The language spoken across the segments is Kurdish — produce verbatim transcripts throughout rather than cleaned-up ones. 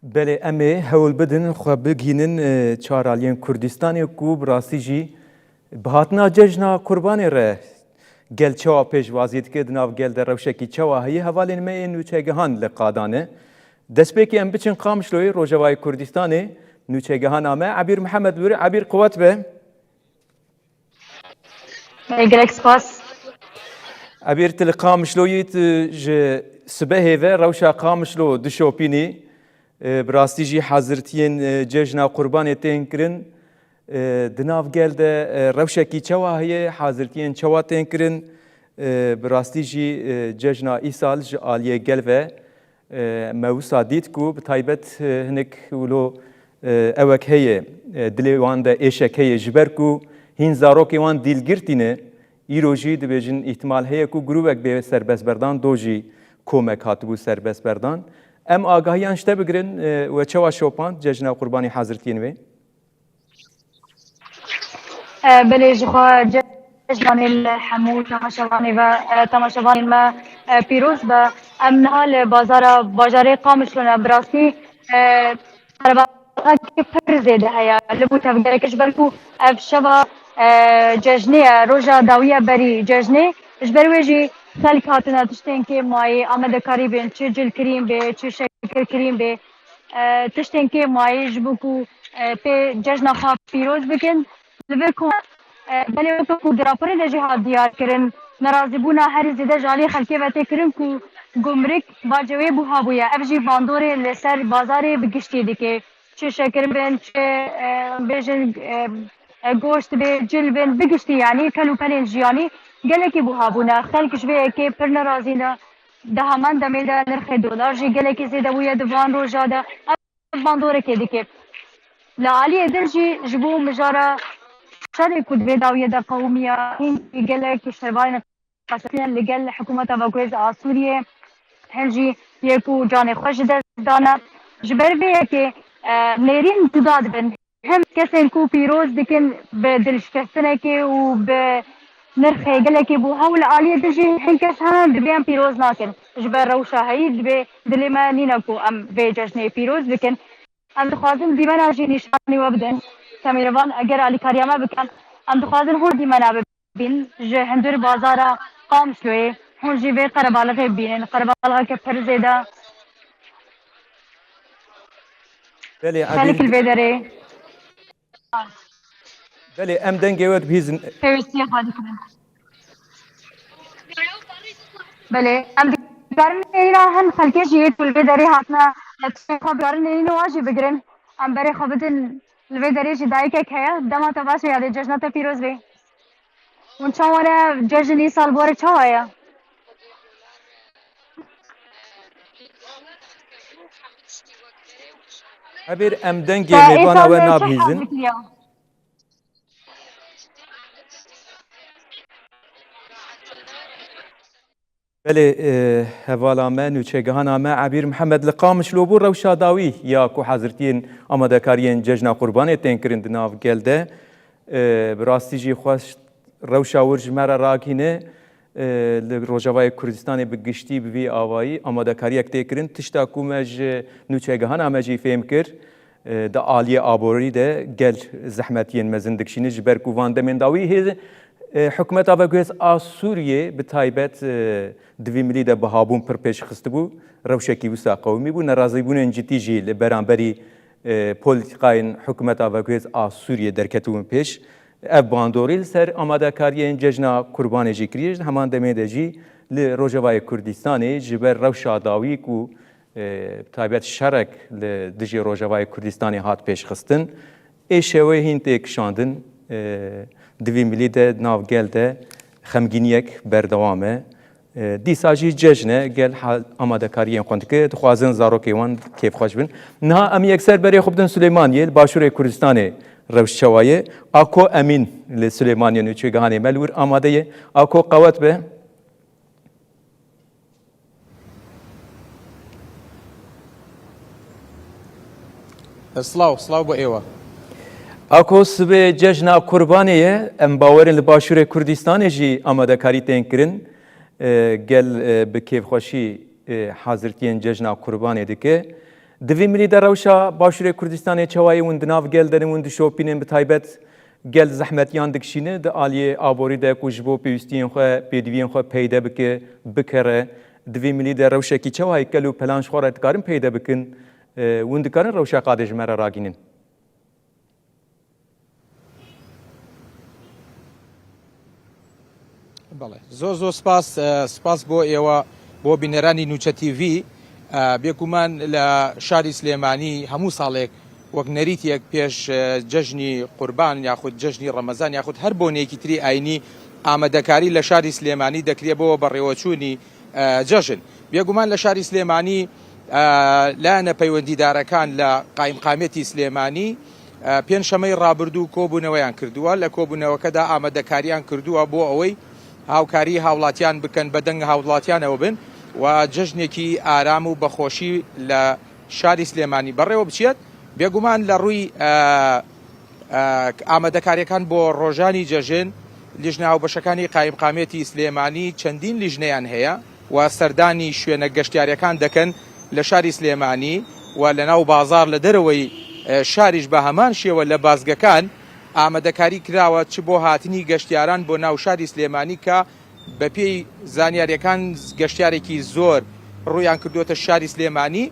Belê, em ê hewl bidin xwe bigihînin, e, çar aliyên Kurdistanê ku bi rastî jî bi hatina cejna Qurbanê re gel çawa pêşwazî dike, di nav gel de rewşekî çawa heye, hevalên me ên nûçegihan li qada ne. Destpêkê em biçin Qamişloyê, Rojavayê Kurdistanê, nûçegihana me Ebîr Mihemed li wir. Ebîr, qewet be. Gelek spas. Ebîr, tu li Qamişloyê, tu ji sibehê ve rewşa Qamişlo dişopînî. E, bi rastî jî hazirtiyên, e, cejna Qurbanê tên kirin. E, di nav gel de, e, rewşekî çawa heye, hazirtiyên çawa tên kirin? E, bi rastî jî, e, cejna îsal ji aliyê gel ve, e, me wisa dît ku bi taybet, e, hinek wilo, e, ewek heye, e, dilê wan de êşek heye, ji ber ku hîn zarokê wan dîlgirtî ne, îro jî dibêjin îhtimal heye ku grûvek bê serbestberdan, do jî komek hatibû serbestberdan. Em agahiyan ji te bigirin, e, we çawa şopand cejna Qurbanê hazirtiyên wê? E, belê, ji xwe cejnanê li hemû temaşevanê ve, e, temaşevanên me, e, pîroz be. Em niha li bazara bajarê Qamişlo ne, bi rastî, e, qerebalxek pir zêde heye. Li bo tevgereke, ji ber ku ev şeva, e, cejnê ye, roja dawî ye berî cejnê, ji ber wê jî xelk hatine tiştên kêm mayî, amadekarî bên, çi cilkirîn bê, çi şekirkirîn bê, e, tiştên kêm mayî ji bo ku, e, pê cejna xwe pîroz bikin. Li vir ku, e, belê weke ku di raporê de jî hat diyar kirin, nerazîbûna herî zêde ji alî xelkê ve tê kirin ku gumrik bacê wê buha bûye. Ev jî bandorê li ser bazarê bi giştî dike. Çi şekir bin, çi, e, bêjin, e, e, goşt bê, cil bin, bi giştî, yanî kel û pelên jiyanî gelekî buha bûne. Xelk ji vê yekê pir nerazî ne. Di heman demê de nirxê dolar jî gelekî zêde bûye di van roja de. Ev bandorekê dike. Li aliyê din jî ji bo mijara şerê ku di vê dawiyê de qewimiya, hîn gelek şervanên qasetiyan li gel hikûmeta veguhêz a Sûriyê, hin jî yê ku canê xwe ji dest dane. Ji ber vê yekê, e, nêrîn cuda dibin. Hem kesên ku pîroz dikin bi dilşikestinekê û bi nirxê gelekî buha û li aliyê din jî hin kes hene dibê em pîroz nakin. Ji ber rewşa heyî dibê dilê me nîne ku em vê cejnê pîroz bikin. Em dixwazin dîmena jî nîşanî we bidin. Semîrevan, eger alîkariya me bikin, em dixwazin hûn dîmena bibîn ji hundir bazara Qamişloyê. Hûn jî vê qerebalixê bibînin. Qerebalixeke pir zêde. Belê, xelk Ebîr, li vê derê. Belê, em dengê we dibihîzin. Pêwîstiya xwe dikirin. Belê, em dikarin nêrîna hin xelkê jî yê ku li vê derê hatine, xwe bigarin nêrîna wan jî bigirin. Em berê xwe bidin, li vê derê jî dayikek heye. Dema te baş e, yadê cejna te pîroz bê. Hûn çawa ne cejnî sal borek çawa ye? Ebîr, em dengê mêvana we nabihîzin. Belê, e, hevala me, nûçegihana me, Ebîr Mihemed li Qamişlo bû. Rewşa dawî ya ku hazirtiyên amadekariyên cejna Qurbanê tên kirin di nav gel de, e, bi rastî jî xweş rewşa wir ji me re ragihîne. E, li Rojavayê Kurdistanê bi giştî bi vî awayî amadekariyek tê kirin. Tişta ku me ji nûçegihana me jî fêm kir, e, di aliyê aborî de gel zehmetiyên mezin dikişîne, ji ber ku van demên dawî hê, e, hikûmeta veguhêz a Sûriyê bi taybet, e, di vî milî de bihabûn pir pêş xistibû, rewşekî wisa qewimî bû, nerazîbûnên cidî jî li beramberî, e, polîtîkayên hikûmeta veguhêz a Sûriyê derketibûn pêş. Ev bandorî li ser amadekariyên cejna Qurbanê jî kiriye, ji heman demê de jî li Rojavayê Kurdistanê ji ber rewşa dawî ku, e, bi taybet şerek li dijî Rojavayê Kurdistanê hat pêşxistin, êşe wê hîn tê kişandin, e, di vî milî de, di nav gel de xemgîniyek berdewam e. E, dîsa jî cejn e, gel ha-, amadekariyên xwe dike, dixwazin zarokê wan kêfxweş bin. Niha em yekser berê xwe bidin Silêmaniyê, li başûrê Kurdistanê rewş çawa ye. Ako Emîn li Silêmaniyê nûçegihanê me li wir amade ye. Ako, qewet be. Silav, silav bo êwa. Ako, sibê cejna Qurbanê ye. Em bawerin li başûrê Kurdistanê jî amadekarî tên kirin. E, gel, e, bi kêfxweşî, e, hazirtiyên cejna Qurbanê dike. Di vî milî de rewşa Başûrê Kurdistanê çawa ye? Hûn di nav gel de ne, hûn dişopînin, bi taybet gel zehmetiyan dikişîne di aliyê aborî de ku ji bo pêwîstiyên xwe, pêdiviyên xwe peyde bike, bikere. Di vî milî de rewşekî çawa ye? Kel û pelan ji xwe re dikarin peyde bikin? E, hûn dikarin rewşa qadê ji me re ragînin? بەڵێ. زۆر زۆر سپاس، ئە، سپاس بۆ ئێوە، بۆ بینەرانی نوچە تیڤی. ئە، بێگومان لە شاری سلێمانی هەموو ساڵێک وەک نەریتێک پێش، ئە، جەژنی قوربان یاخود جەژنی ڕەمەزان یاخود هەر بۆنەیەکی تری ئاینی ئامادەکاری لە شاری سلێمانی دەکرێت بۆ بەڕێوەچوونی، ئە، جەژن. بێگومان لە شاری سلێمانی، ئە، لایەنە پەیوەندیدارەکان لە قایمقامێتی سلێمانی، ئە، پێنجشەمەی ڕابردوو کۆبوونەوەیان کردووە. لە کۆبوونەوەکەدا ئامادەکاریان کردووە بۆ ئەوەی هاوکاری هاوڵاتیان بکەن، بە دەنگ هاوڵاتیانەوە بن و جەژنێکی ئارام و بەخۆشی لە شاری سلێمانی بەڕێوە بچێت. بێگومان لە ڕووی، ئە، ئە، ئامادەکاریەکان بۆ ڕۆژانی جەژن، لیژنە هاوبەشەکانی قایمقامێتی سلێمانی چەندین لیژنەیان هەیە و سەردانی شوێنە گەشتیاریەکان دەکەن لە شاری سلێمانی و لە ناو بازار لە دەرەوەی، ئە، شاریش بە هەمان شێوە لە بازگەکان ئامادەکاری کراوە، چ بۆ هاتنی گەشتیاران بۆ ناو شاری سلێمانی کە بە پێی زانیاریەکان گەشتیارێکی زۆر ڕوویان کردووەتە شاری سلێمانی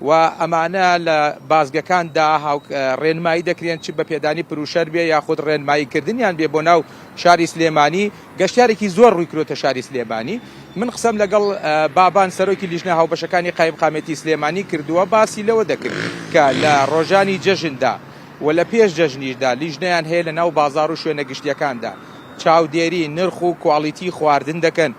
و ئەمانە لە بازگەکاندا هاو-، ڕێنمایی دەکرێن، چ بە پێدانی پروشەر بێ یاخود ڕێنمایی کردنیان بێ بۆ ناو شاری سلێمانی. گەشتیارێکی زۆر ڕووی کردووەتە شاری سلێمانی. من قسەم لەگەڵ، ئە، بابان سەرۆکی لیژنە هاوبەشەکانی قایمقامێتی سلێمانی کردووە، باسی لەوە دەکرد کە لە ڕۆژانی جەژندا و لە پێش جەژنیشدا لیژنەیان هەیە لە ناو بازار و شوێنە گشتیەکاندا چاودێری نرخ و کوالیتی خواردن دەکەن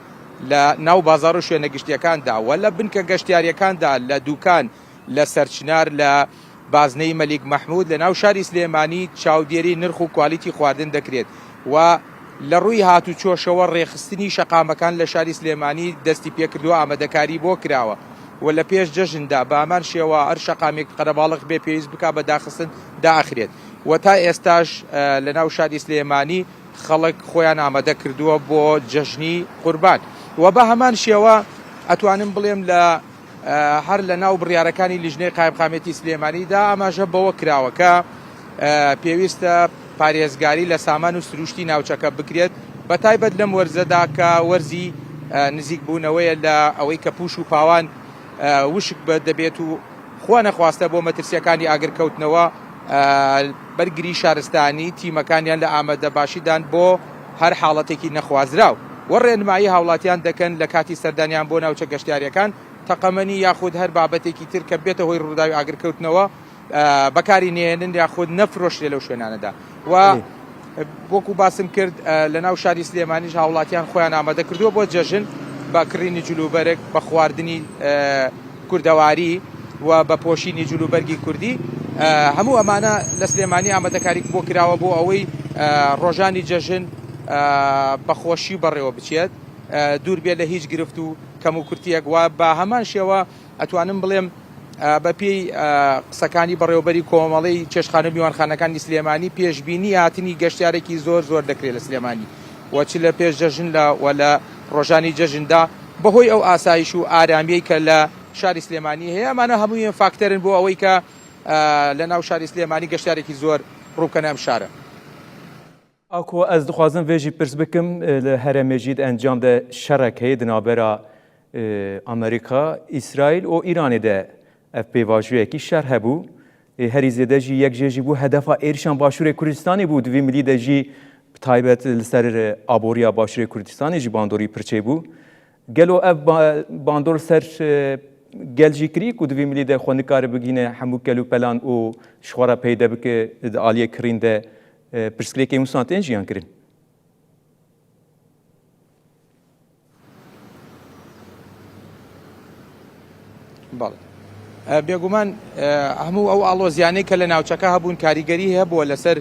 لە ناو بازار و شوێنە گشتیەکاندا و لە بنکە گەشتیاریەکاندا، لە دوکان، لە سەرچنار، لە بازنەی مەلیک مەحموود، لە ناو شاری سلێمانی چاودێری نرخ و کوالیتی خواردن دەکرێت و لە ڕووی هاتوچۆشەوە ڕێخستنی شەقامەکان لە شاری سلێمانی دەستی پێکردووە، ئامادەکاری بۆ کراوە و لە پێش جەژندا بە هەمان شێوە هەر شەقامێک قەرەباڵغ بێ پێویست بکا بە داخستن داخرێت و تا ئێستاش، ئە، لە ناو شاری سلێمانی خەڵک خۆیان ئامادە کردووە بۆ جەژنی قوربان و بە هەمان شێوە ئەتوانم بڵێم لە، ئە، هەر لە ناو بڕیارەکانی لیژنەی قایمقامێتی سلێمانیدا ئاماژە بەوە کراوە کە، ئە، پێویستە پارێزگاری لە سامان و سروشتی ناوچەکە بکرێت، بە تایبەت لەم وەرزەدا کە وەرزی، ئە، نزیک بوونەوەیە لە ئەوەی کە پوش و پاوان، ئە، وشک بە دەبێت و خوا نەخواستە بۆ مەترسیەکانی ئاگرکەوتنەوە، ئە، بەرگری شارستانی تیمەکانیان لە ئامادەباشیدان بۆ هەر حاڵەتێکی نەخوازراو و ڕێنمایی هاوڵاتیان دەکەن لە کاتی سەردانیان بۆ ناوچە گەشتیاریەکان تەقەمەنی یاخود هەر بابەتێکی تر کە بێتە هۆی ڕووداوی ئاگرکەوتنەوە، ئە، بەکاری نێنن یاخود نەفرۆشرێ لەو شوێنانەدا. و بەڵێ. وەکو باسم کرد، ئە، لە ناو شاری سلێمانیش هاوڵاتیان خۆیان ئامادە کردووە بۆ جەژن، بە کڕینی جلوبەرگ، بە خواردنی، ئە، کوردەواری و بە پۆشینی جلوبەرگی کوردی. ئە، هەموو ئەمانە لە سلێمانی ئامادەکاری بۆ کراوە بۆ ئەوەی، ئە، ڕۆژانی جەژن، ئە، بە خۆشی بەڕێوە بچێت، ئە، دوور بێت لە هیچ گرفت و کەم و کورتیەک و بە هەمان شێوە ئەتوانم بڵێم، ئە، بە پێی، ئە، قسەکانی بەڕێوەبەری کۆمەڵەی چێشخانە و میوانخانەکانی سلێمانی، پێشبینی هاتنی گەشتیارێکی زۆر زۆر دەکرێت لە سلێمانی و چ لە پێش جەژن لە، و لە ڕۆژانی جەژندا بەهۆی ئەو ئاسایش و ئارامیەی کە لە شاری سلێمانی هەیە. ئەمانە هەموویان فاکتەرن بۆ ئەوەی کە، ئە، لە ناو شاری سلێمانی گەشتیارێکی زۆر ڕووکەنە ئەم شارە. Ako ez dixwazim vê jî pirs bikim, e, li herêmê jî di encam de şerek heye di navbera, e, Amerîka, Îsraîl û Îranê de ev pêvajoyekî şer hebû. E, herî zêde jî yek jê jî bû hedefa êrişan Başûrê Kurdistanê bû. Di vî milî de jî bi taybet li ser, e, aboriya Başûrê Kurdistanê jî bandorî pir çêbû. Gelo ev ba-, bandor ser, e, gel jî kirî ku di vî milî de xwe nikare bigihîne hemû kel û pelan û ji xwe re peyde bike di aliyê kirîn de, e, pirsgirêkê hûn san tên jiyan kirin? بەڵێ. ئە، بێگومان، ئە، هەموو ئەو ئاڵۆزیانەی کە لە ناوچەکە هەبوون کاریگەری هەبووە لەسەر،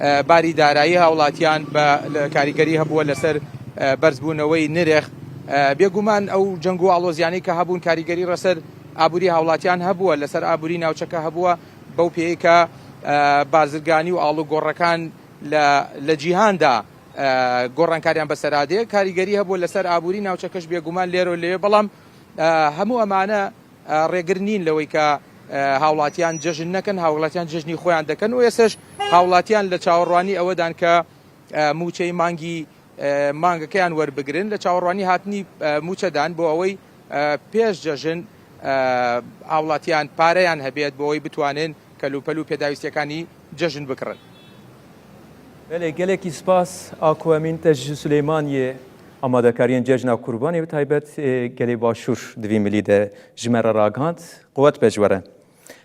ئە، باری دارایی هاوڵاتیان، بە، لە، کاریگەری هەبووە لەسەر، ئە، بەرزبوونەوەی نرخ. ئە، بێگومان ئەو جەنگ و ئاڵۆزیانەی کە هەبوون کاریگەری ڕەسەر ئابووری هاوڵاتیان هەبووە، لەسەر ئابووری ناوچەکە هەبووە، بەو پێی کە، ئە، بازرگانی و ئاڵوگۆڕەکان لە، لە جیهاندا، ئە، گۆڕانکاریان بەسەرادێ، کاریگەری هەبووە لەسەر ئابووری ناوچەکەش بێگومان لێرە و لەوێ، بەڵام، ئە، هەموو ئەمانە، ئە، ڕێگر نین لەوەی کە، ئە، هاوڵاتیان جەژن نەکەن، هاوڵاتیان جەژنی خۆیان دەکەن و ئێسش هاوڵاتیان لە چاوەڕوانی ئەوەدان کە، ئە، موچەی مانگی، ئە، مانگەکەیان وەربگرن، لە چاوەڕوانی هاتنی، ئە، موچەدان بۆ ئەوەی، ئە، پێش جەژن، ئە، هاوڵاتیان پارەیان هەبێت بۆ ئەوەی بتوانن کەلوپەل و پێداویستیەکانی جەژن بکڕن. Belê, gelekî spas. Ako Emîn te ji Silêmaniyê amadekariyên Cejna Qurbanê bi taybet, ê, gelê Başûr di vî milî de ji me re ragihand. Quwet be ji we re.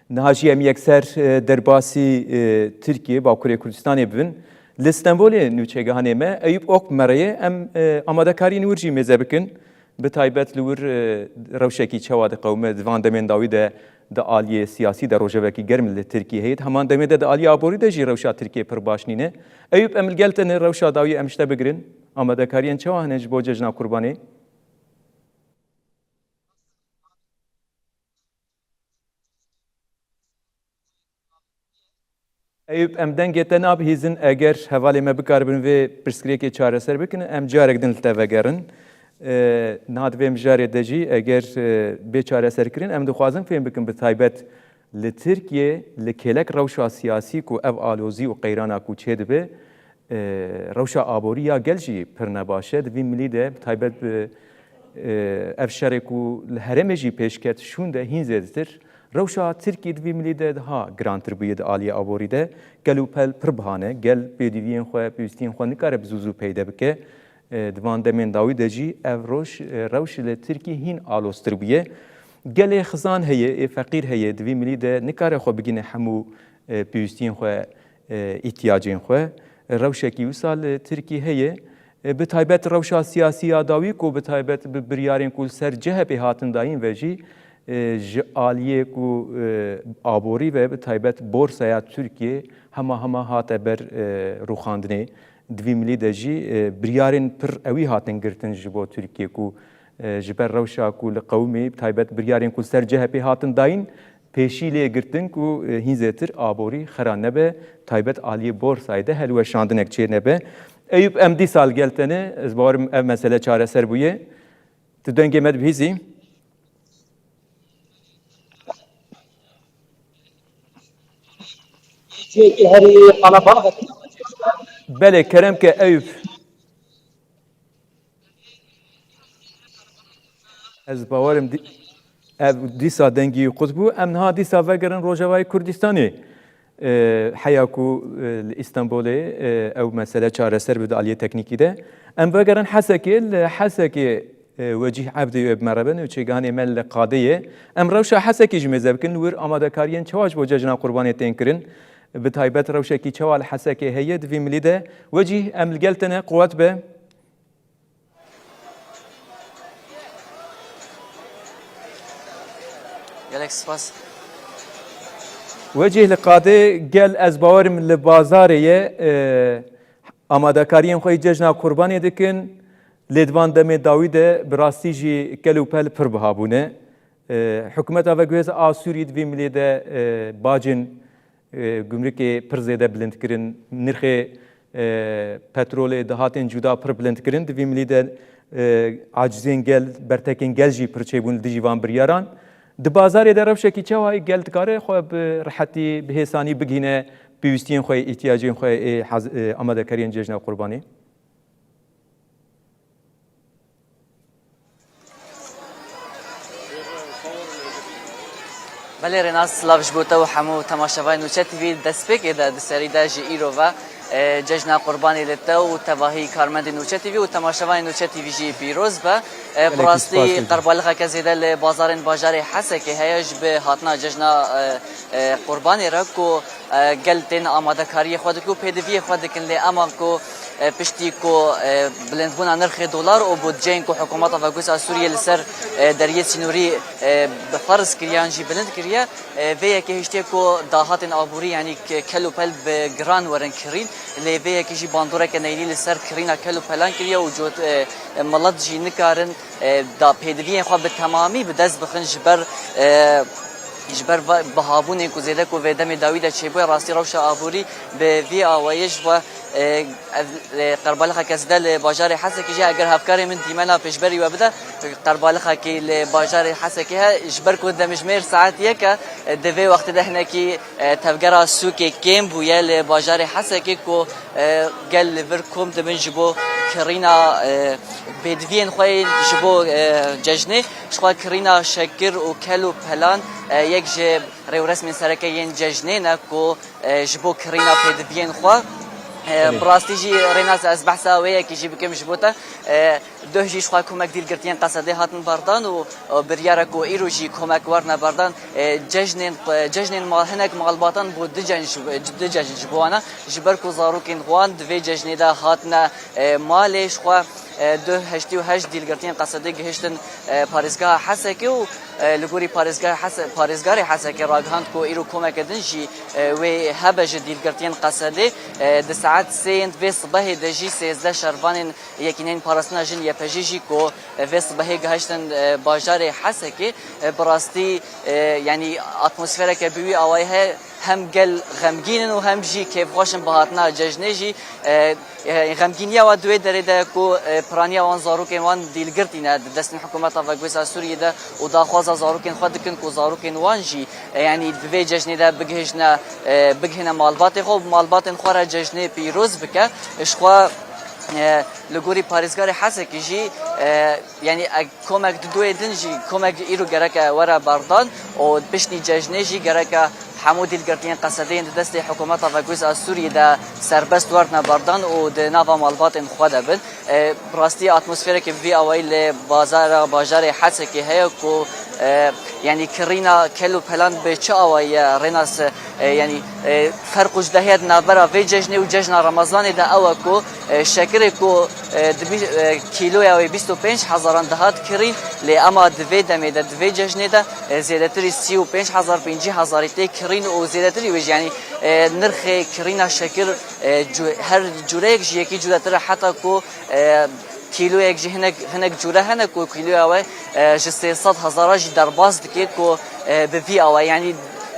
Niha jî em yekser, e, derbasî, e, Tirkiyê, Bakurê Kurdistanê bibin. Li Stenbolê nûçegihanê me Eyûp Ok bi me re ye. Em, e, amadekariyên wir jî mêze bikin. Bi taybet li wir, e, rewşekî çawa diqewime, di van demên dawî de di aliyê siyasî de rojevekî germ li Tirkiyê heye. Di heman demê de di aliyê aborî de jî rewşa Tirkiyê pir baş nîne. Eyûp, em li gel te ne, rewşa dawî em ji te bigirin. Amadekariyên çawa hene ji bo Cejna Qurbanê? Eyûp, em dengê te nabihîzin. Eger hevalê me bikaribin vê pirsgirêkê çareser bikin, em carek din li te vegerin. E, niha di vê mijarê de jî eger, e, bê çareserkirin, em dixwazin fêm bikin, bi taybet li Tirkiyê, li kêlek rewşa siyasî ku ev alozî û qeyrana ku çêdibe, e, rewşa aborî ya gel jî pir nebaş e. Di vî milî de, bi taybet bi, e, ev şerê ku li herêmê jî pêş ket, şûn de hîn zêdetir. Rewşa Tirkî di vî milî de daha girantir bûye di aliyê aborî de. Gel û pel pir biha ne. Gel pêdiviyên xwe, pêwîstiyên xwe nikare bi zû zû peyde bike. E, di van demên dawî de jî ev roj, e, rewş li Tirkî hîn aloztir bûye. Gelê xizan heye, ê feqîr heye, di vî milî de nikare xwe bigîne hemû, e, pêwîstiyên xwe, e, îhtiyacên xwe. Rewşekî wisa li Tirkî heye. E, bi taybet rewşa siyasî ya dawî ku bi taybet bi biryarên ku li ser C H P hatin dayîn ve jî, e, ji aliyê ku, e, aborî ve bi taybet borsaya Tirkiyê hema hema hate ber, e, rûxandinê. Di vî milî de jî, e, biryarên pir ewî hatin girtin ji bo Tirkiyê ku, e, ji ber rewşa ku li qewimî, bi taybet biryarên ku li ser C H P hatin dayîn, pêşî lê girtin ku, e, hîn zêtir aborî xera nebe, taybet aliyê borsayê de helweşandinek çê nebe. Eyûp, em dîsa li gel te ne, ez bawerim ev mesele çareser bûye. Tu dengê me dibihîzî? Cihekî herî qelebalix e. Belê, kerem ke Eyûp. Ez bawerim dî-, ev dîsa dengî qut bû. Em niha dîsa vegerin Rojavayê Kurdistanê. E, heya ku, e, li Îstanbulê, e, ew mesele çareser bi di aliyê teknîkî de. Em vegerin Hesekê, li Hesekê, e, Wecîh Ebdî wê bi me re bin û çêgihanê me li Qadê ye. Em rewşa Hesekê jî mêze bikin, li wir amadekariyên çawa ji bo Cejna Qurbanê tên kirin. Bi taybet rewşekî çawa li Hesekê heye di vî milî de. Wecîh, em li gel te ne, quwet be. Gelek spas. Wecîh, li Qadê gel, ez bawerim li bazarê ye, e, amadekariyên xwe yê Cejna Qurbanê dikin. Lê di van demê dawî de bi rastî jî kel û pel pir biha bûne. E, hikûmeta veguhêz a Sûrî di vî milê de, e, bacên e, gumrikê pir zêde bilind kirin, nirxê, e, petrolê, dahatên cuda pir bilind kirin. Di vî milî de, e, acizên gel, bertekên gel jî pir çêbûn li dijî van biryaran. Di bazarê de rewşekî çawa gel dikare xwe bi rihetî, bi hêsanî bigihîne pêwîstiyên xwe, îhtiyacên xwe ê hez-, e, amadekariyên Cejna Qurbanê? Belê Rênas, silav ji bo te û hemû temaşevayên Nûçe T V. Destpêkê de di serî de ji îro ve, e, Cejna Qurbanê li te û tevahî karmendên Nûçe T V û temaşevayên Nûçe T V jî pîroz be. E, bi Gelekî rastî spas dikim. Qerbalixeke zêde li bazarên bajarê Hesekê heye ji bi hatina Cejna, e, e, Qurbanê re ku, e, gel tên amadekariyê xwe dikin û pêdiviyê xwe dikin. Lê ema ku, e, piştî ku, e, bilindbûna nirxê dolar û budceyên ku hikûmeta veguhêz a Sûriyê li ser, e, deriyê sînorî, e, bi ferz kiriye yan jî bilind kiriye, e, vê yekê hiştiye ku dahatên aborî, yanî ke-, kel û pel bi giran werin kirîn. Lê vê yekê jî bandoreke neyînî li ser kirîna kel û pelan kiriye û cot-, e, e, milet jî nikarin, e, da pêdiviyên xwe bi temamî bi dest bixin ji ber, e, ji ber va-, bihabûnên ku zêde ku vê demê dawî de çêbûye, rastî rewşa aborî bi vî awayî ji bo, E, ev, e, qerbalixeke zêde li bajarê Hesekê jî, eger hevkarê min dîmena pêşberî we bide, qerbalixekî li bajarê Hesekê he, ji ber ku demjimêr saet yek e, e, di vê wextê de hinekî, e, tevgera sûkê kêm bûye li bajarê Hesekê ku, e, gel li vir kom dibin ji bo kirîna, e, pêdiviyên xwe yên ji bo, e, cejnê, ji xwe kirîna şekir û kel û pelan, e, yek ji rêwresmên sereke yên cejnê ne ku, e, ji bo kirîna pêdiviyên xwe. E, Belê. Bi rastî jî Rênas, ez behsa wê yekê jî bikim ji bo te. E, duh jî ji xwe komek dîlgirtiyên Qesedê hatin berdan û, e, biryar e ku îro jî komek werine berdan. E, cejnên, e, cejnên mal, hinek malbatan bû du cejn ji, du cejn ji bo wan e. Ji ber ku zarokên wan di vê cejnê de hatine, e, malê, ji xwe, e, duh heştê û heşt dîlgirtiyên Qesedê gihiştin, e, parêzgeha Hesekê û, e, li gorî parêzgeha Hese-, parêzgarê Hesekê ragihand ku îro komeke din jî, e, wê hebe ji dîlgirtiyên Qesedê, e, di saet sê yên vê sibehê de jî sêzdeh şervanên Yekîneyên Parastina Jin, Y P J, jî ku, e, vê sibehê gihiştin, e, bajarê Hesekê, e, bi rastî, e, yanî atmosfereke bi wî awayî heye, hem gel xemgîn in û hem jî kêfxweş in bi hatina cejnê jî. E, e, xemgîniya wan di wê derê de ku, e, piraniya wan zarokên wan dîlgirtî ne di destên hikûmeta veguhêz a Sûriyê de û daxwaza zarokên xwe dikin ku zarokên wan jî, e, yanî di vê cejnê de bigihîjne, e, bigihîne malbatê xwe û bi malbatên xwe re cejnê pîroz bike. Ji xwe, e, li gorî parêzgarê Hesekê jî, e, yanî eg komek di duê din jî, komek îro gereke were berdan û piştî cejnê jî gereke hemû dîlgirtiyên Qesedê yên di destê hikûmeta veguhêz a Sûriyê de serbest werne berdan û di nava malbatên xwe de bin. E, bi rastî atmosfereke bi vî awayî li bazara, bajarê Hesekê heye ku, e, yanî kirîna kel û pelan bi çi awayî ye, Rênas, e, yanî, e, ferq û cudahiya di navbera vê cejnê û cejna Remezanê de ew e ku, e, şekirê ku, e, di bî-, e, kîloya wê bîst û pênc hezaran dihat kirîn, lê ema di vê demê de, di vê cejnê de, e, zêdetirî sî û pênc hezar, pêncî hezarî tê kirîn û zêdetirî wê jî, yanî, e, nirxê kirîna şekir, e, cu-, her cûreyek ji yekî cudetir e, heta ku, e, kîloyek jî hinek, hinek cûre hene ku kîloya we, e, ji sê sed hezara jî derbas dike ku, e, bi vî awe, yanî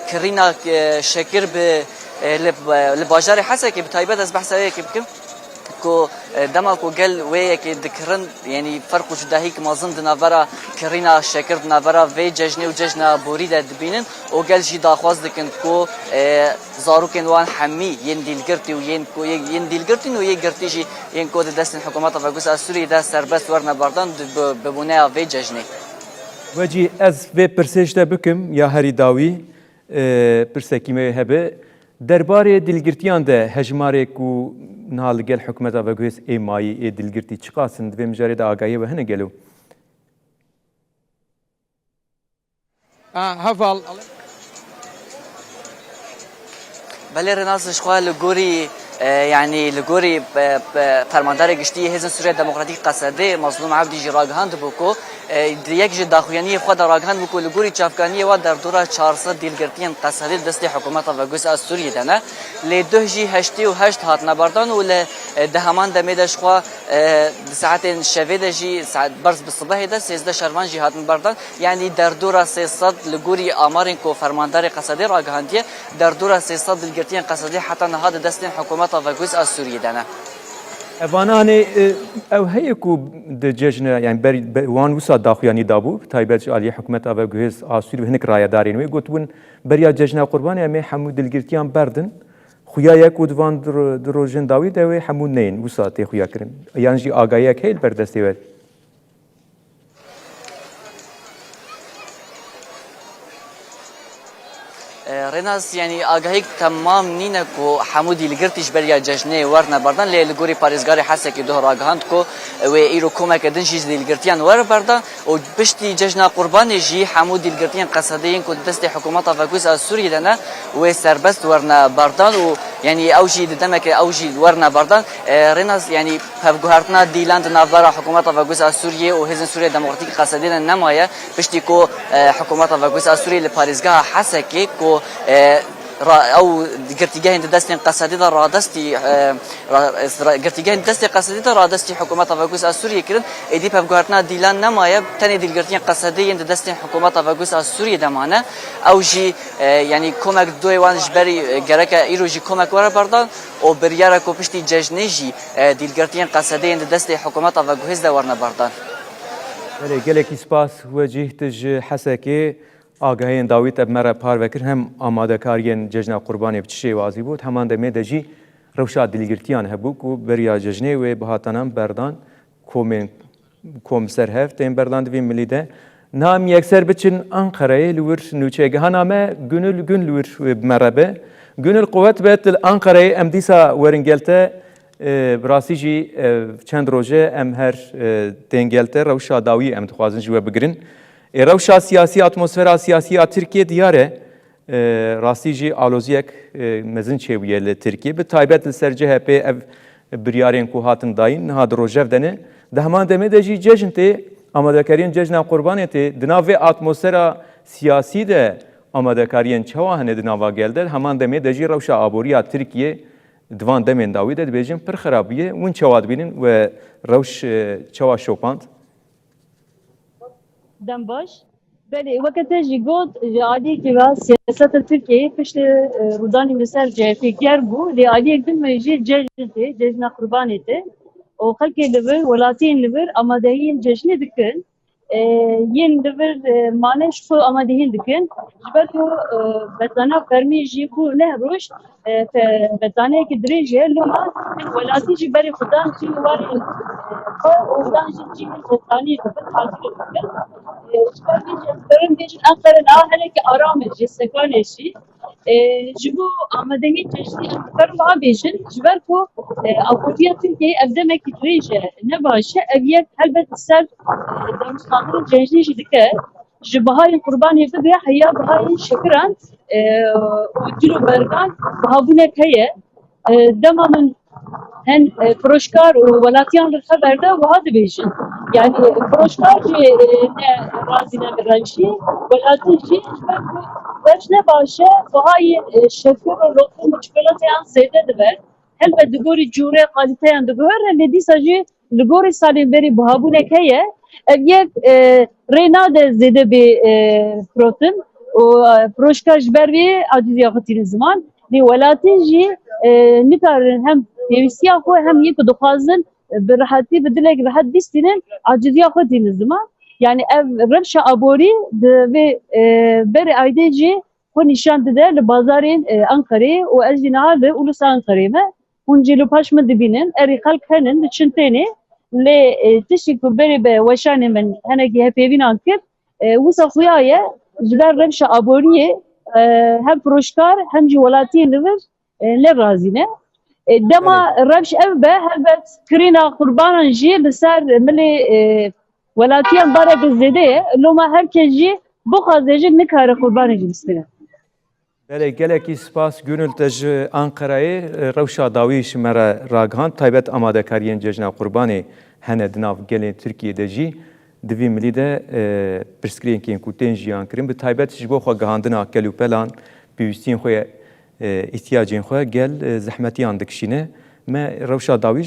kirîna, e, şekir bi, e, li, li bajarê Hesekê bi taybet ez behsa wê yekê bikim ku, e, dema ku gel wê yekê dikirin, yanî ferq û cudahîk mezin di navbera kirîna şekir, di navbera vê cejnê û cejna borî de dibînin û gel jî daxwaz dikin ku, e, zarokên wan hemî yên dîlgirtî û yên ku yê-, yên dîlgirtîn û yê girtî jî yên ku di destên hikûmeta veguhêz a Sûriyê de serbest werine berdan, di, bi, bi bûneya vê cejnê. Wecî ez vê pirsê ji te bikim ya herî dawî, e, pirsekî me hebe. Derbarê dîlgirtiyan de hejmarê ku niha li gel hikûmeta veguhêz ê mayî ê dîlgirtî çiqas in, di vê mijarê de agahiyê we hene gelo? A, heval. Belê Rênas, ji xwe li gorî, e, yanî li gorî, e, e, fermandarê giştî yê Hêzên Sûriya Demokratîk Qesedê, Mazlûm Ebdî jî ragihandibû ku, e, di yek ji daxuyaniyê xwe de ragihandibû ku li gorî çavkaniyê wan derdora çar sed dîlgirtiyên Qesedê di destê hikûmeta veguhêz a Sûriyê de ne. Lê duh jî heştê û heşt hatine berdan û li, e, di heman demê de ji xwe, e, di saetên şevê de jî, saet berz bi sibehê de sêzdeh şervan jî hatin berdan. Yanî derdora sê sed li gorî amarên ku fermandarê Qesedê ragihandiye, derdora sê sed dîlgirtiyên Qesedê heta niha di destên hikûmeta veguhêz a Sûriyê de ne. Evananê, e, ew heye ku di cejna, yanî ber, be, wan wisa daxuyanî dabû, bi taybet ji aliyê hikûmeta veguhêz a Sûriyê ve hinek rayedarên wê gotibûn, beriya cejna Qurbanê em ê hemû dîlgirtiyan berdin. Xuya ye ku di van du ro-, du rojên dawî de wê hemû neyên, wisa tê xuya kirin. Yan jî agahiyek heye li ber destê we? E, Rênas, yanî agahîk temam nîne ku hemû dîlgirtî ji beriya cejnê werine berdan, lê li gorî parêzgarê Hesekê duh ragihand ku wê îro komeke din jî ji dîlgirtiyan were berdan û piştî cejna Qurbanê jî hemû dîlgirtiyên Qesedê yên ku di destê hikûmeta veguhêz a Sûriyê de ne, wê serbest werine berdan û yanî ew jî di demeke ew jî werine berdan. E, Rênas, yanî Hevguhertina dîlan di navbera hikûmeta veguhêz a Sûriyê û Hêzên Sûriya Demokratîk Qesedê de nemaye, piştî ku, e, hikûmeta veguhêz a Sûriyê li parêzgeha Hesekê ku, e, Ra, ew girtîgehên di destên Qesedê de radestî, e, ra, ra, girtîgehên di destê Qesedê de radestî hikûmeta veguhêz a Sûriyê kirin. Êdî pevguhertina dîlan nemaye, tenê dîlgirtiyên Qesedê yên di destên hikûmeta veguhêz a Sûriyê de mane. Ew jî, e, yanî komek doyê wan ji berî, e, gereke îro jî komek were berdan û biryara ku piştî cejnê jî, e, dîlgirtiyên Qesedê yên di destê hikûmeta veguhêz de werine berdan. Belê, gelekî spas Wecîh, tu ji Hesekê. Agahiyên dawî te bi me re parve kir, hem amadekariyên Cejna Qurbanê bi çi şêwazî bû, heman demê de jî rewşa dilgirtiyan hebû ku beriya cejnê wê bihatanan berdan, komên kom ser hev tên berdan di vî milî de. Niha em yekser biçin Anqereyê, li wir nûçegihana me Gönül Gün li wir wê bi me re be. Gönül, quwet be, tu li Anqereyê, em dîsa werin gel te. E, bi rastî jî, e, çend roj e em her, e, tên gel te, rewşa dawî em dixwazin ji we bigirin. Ê, rewşa siyasî, atmosfera siyasî ya Tirkiyê diyar e. E, rastî jî aloziyek, e, mezin çêbûye li Tirkiyê. Bi taybet li ser C H P ev biryarên ku hatin dayîn, niha di rojev de ne. Di heman demê de jî cejn tê, amadekariyên Cejna Qurbanê tê. Di nav vê atmosfera siyasî de amadekariyên çawa hene di nava gel de? Di heman demê de jî rewşa aborî ya Tirkiyê di van demên dawî de dibêjin pir xirab bûye. Hûn çawa dibînin we rewş, e, çawa şopand? Dem baş. Belê, weke te jî got, ji aliyekî ve siyaseta Tirkiyeyê piştî, e, rûdanî li ser C H P germ bû, lê aliyek din me jî cejn tê, cejna Qurbanê tê. Û xelkê li vir, welatiyên li vir amadehiyên cejnê dikin. E, yên li vir, e, mane ji xwe amadehiyên dikin. Ji ber ku, e, betlana fermî jî bû neh roj, e, fe-, betlaneyeke dirêj e, loma hin welatî jî berê xwe dan cî û warê, e, xwe û dan jî cî hin betlanî dibin, hazirê dibin. E, ji ber vê jî ez karim bêjin Enqere niha hinekî aram e jî, sekan e jî. E, ji bo amadehiyê cejnê em dikarin wiha bêjin, ji ber ku, e, aborîya Tirkiyeyê ev demekî dirêj e, ne baş e, ev yek helbet li ser, e, danûstandinên cejnê jî dike. Ji bihayên Qurbanê bigire heya bihayên şekiran, e, û cil û bergan bihabûnek heye. E, dema min hin, e, firoşkar û welatiyan li xeber de wiha dibêjin. Yanî firoşkar jî, e, ne razî ne bi rewşî, welatî jî ji ber ku rewş ne baş e, bihayê, e, şekir û loqim û çikolateyan zêde dibe. Helbet di gorî cûre qalîteyan diguhere, lê dîsa jî li gorî salên berî buhabûnek heye. Ev yek, e, rê nade zêde bê, e, firotin û, e, firoşka ji ber vê aciziya xwe tînin ziman. Lê welatî jî, e, nikarin hem pêwîstiya xwe hem yê ku dixwazin, e, bi rehetî, bi dilek rehet bîstînin, aciziya xwe tînin ziman. Yanî ev rewşa aborî di vê, e, berê aydê jî xwe nîşan dide li bazarên, e, Enqerê û ez jî niha li Ulusa Enqerê me. Hûn jî li paş min dibînin, erî xelk henin, diçin tênê. Lê, e, tiştî ku berê be weşanê min henekî hevpeyvînan kir, e, wisa xuya ye, ji ber rewşa aboriyê, e, hem firoşkar hem jî welatiyên li vir, e, ne razî ne. E, dema Belê. rewş ev be, helbet kirîna qurbanan jî li ser milê, e, welatiyan bareke zêde ye. Loma her kes jî bixwaze jî nikare qurbanê jî bistîne. Belê, gelekî spas Gönül, te ji Anqerayê, e, rewşa dawî ji me re ragihand. Taybet amadekariyên Cejna Qurbanê hene di nav gelên Tirkiyê de jî. Di vî milî de, e, pirsgirêkên ku tên jiyan kirin, bi taybet ji bo xwe gihandina kelûpelan, pêwîstiyên xwe, e, îhtiyacên xwe gel, e, zehmetiyan dikişîne. Me rewşa dawî